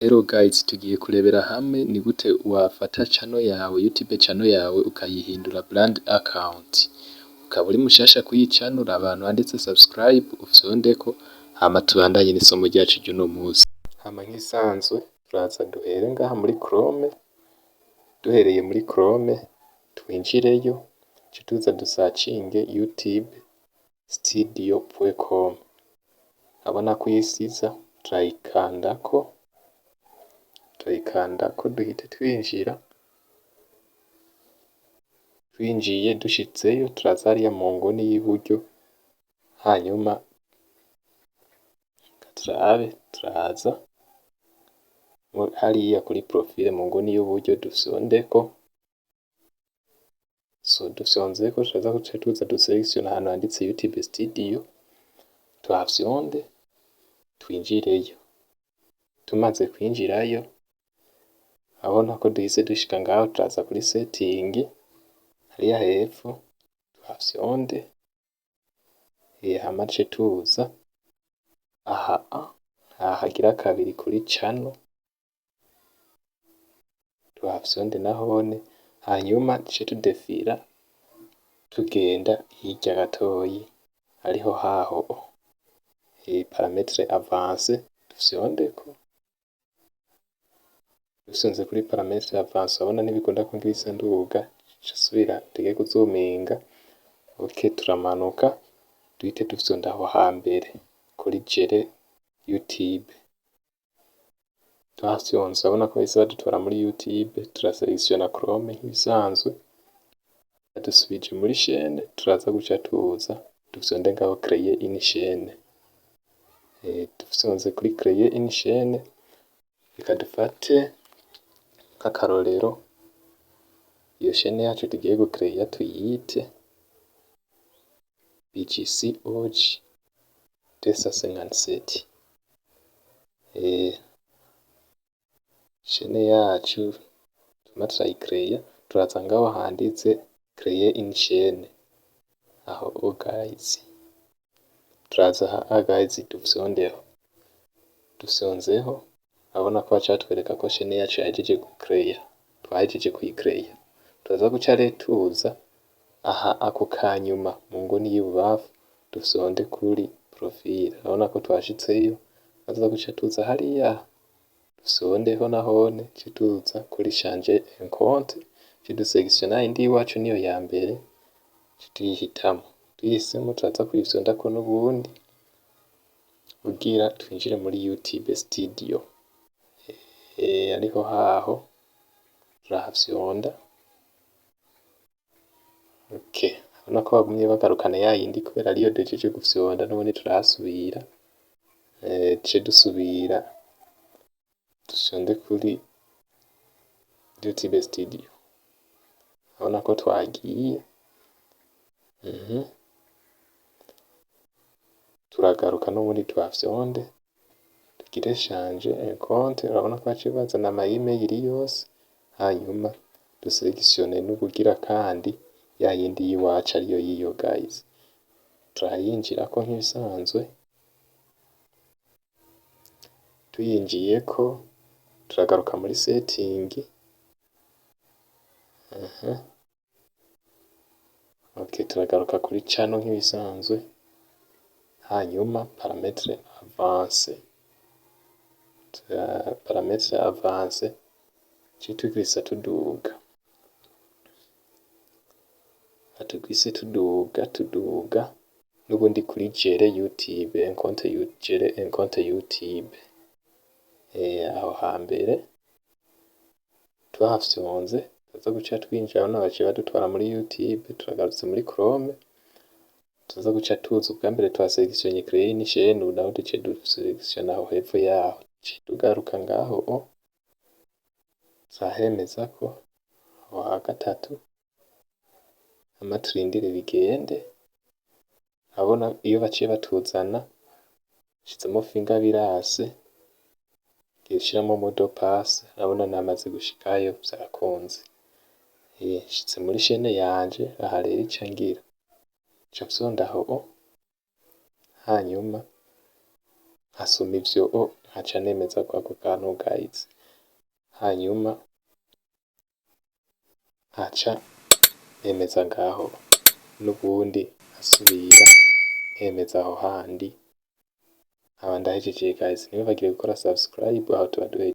Hello guys, tugiye kurebera hamwe ni gute wafata channel yawe, YouTube channel yawe, ukayihindura brand account. Ukaba uri mushasha kuyi channel, abantu handitse subscribe ufyondeko, hama tubandanye n'isomo ryacu ry'uno munsi. Hama nk'isanzwe turaza duhere ngaha muri Chrome, duhereye muri Chrome twinjireyo, duce tuza dusacinge youtube studio.com. Urabona ko isiza, turayikandako, turayikandako duhite twinjira. Twinjiye, dushitseyo, turaza hariya mu nguni y'iburyo, hanyuma turabe, turaza hariya kuri profile mu nguni y'uburyo dufyondeko. So dufyonzeko, turaza guca tuza duselectione ahantu handitse YouTube Studio, tuhafyonde twinjireyo. Tumaze kwinjirayo, urabona ko duhise dushika ngaho, turaza kuri setting hariya hepfo tuhafyonde, hama duce tuza aha hagira kabiri kuri channel, tuhafyonde nahone, hanyuma duce tudefira tugenda hirya gatoyi ariho haho paramètres avancés, dufyondeko. Dufyonze kuri paramètres avancés, urabona ntibikunda ko ngwisa nduga, nca nsubira ndeke kuzuminga. Okay, turamanuka duhite dufyonda aho hambere kuri gérer YouTube. Tuhafyonze, urabona ko bahise badutora muri YouTube, turaselectiona Chrome nk'ibisanzwe, badusubije muri chaîne, turaza guca tuza dufyonde ngaho créer une chaîne. Dufyonze kuri créer une chaîne, reka dufate nk'akarorero iyo chaîne yacu tugiye gukereya tuyite BGC OG 257. Chaîne yacu turimo turayikereya, turaza ngaho handitse créer une chaîne, aho guys, turaza aha guys, dufyondeho. Dufyonzeho, urabona ko baca batwereka ko chaîne yacu yahejeje gukereya, twahejeje kuyikereya. Turaza guca rero tuza aha ako kanyuma mu nguni y'ibubamfu, dufyonde kuri profile, urabona ko twashitseyo. Turaza guca tuza hariya dufyondeho nahone, duce tuza kuri changer un compte, duce duselectiona yayindi y'iwacu niyo ya mbere, duce tuyihitamwo. Tuyihisemwo, turaza kuyifyondako n'ubundi kugira twinjire muri YouTube Studio, ariho haho turahafyonda. Okay, urabona ko bagumye bagarukana yayindi kubera ariyo duhejeje gufyonda, n'ubundi turahasubira, duce dusubira dufyonde kuri YouTube Studio, urabona ko twagiye. Turagaruka n'ubundi tuhafyonde, tugire changer un compte, urabona ko baciye bazana ama email yose, hanyuma duselectione n'ubugira kandi yayindi y'iwacu ariyo yiyo guys, turayinjirako nk'ibisanzwe. Tuyinjiyeko, turagaruka muri setting. Okay, turagaruka kuri channel nk'ibisanzwe, hanyuma paramètres avancés, paramètres avancés, duce tuglissa tuduga, tugwise tuduga, tuduga n'ubundi kuri gérer YouTube un compte, gérer un compte YouTube, aho hambere tuhafyonze, tuza guca twinjira, urabona baciye badutwara muri YouTube. Turagarutse muri Chrome, tuza guca tuza ubwa mbere twaselectionye créer une chaîne, ubu naho duce duselectiona aho hepfo yaho, duce tugaruka ngaho turahemezako aho ha gatatu, hama turindire bigende. Urabona iyo baciye batuzana, nshizemwo finger birase, ngiye gushiramwo mot de passe, urabona namaze gushikayo, vyakunze, nshitse muri chaîne yanje. Aha rero ica ngira nca mfyonda aho, hanyuma nkasoma ivyo Nkaca nemeza kwako kantu guys, hanyuma nkaca nemeza ngaho, n'ubundi nkasubira nkemeza aho handi, nkaba ndahejeje guys. Ntimwibagire gukora subscribe. Aho tuba duhejeje.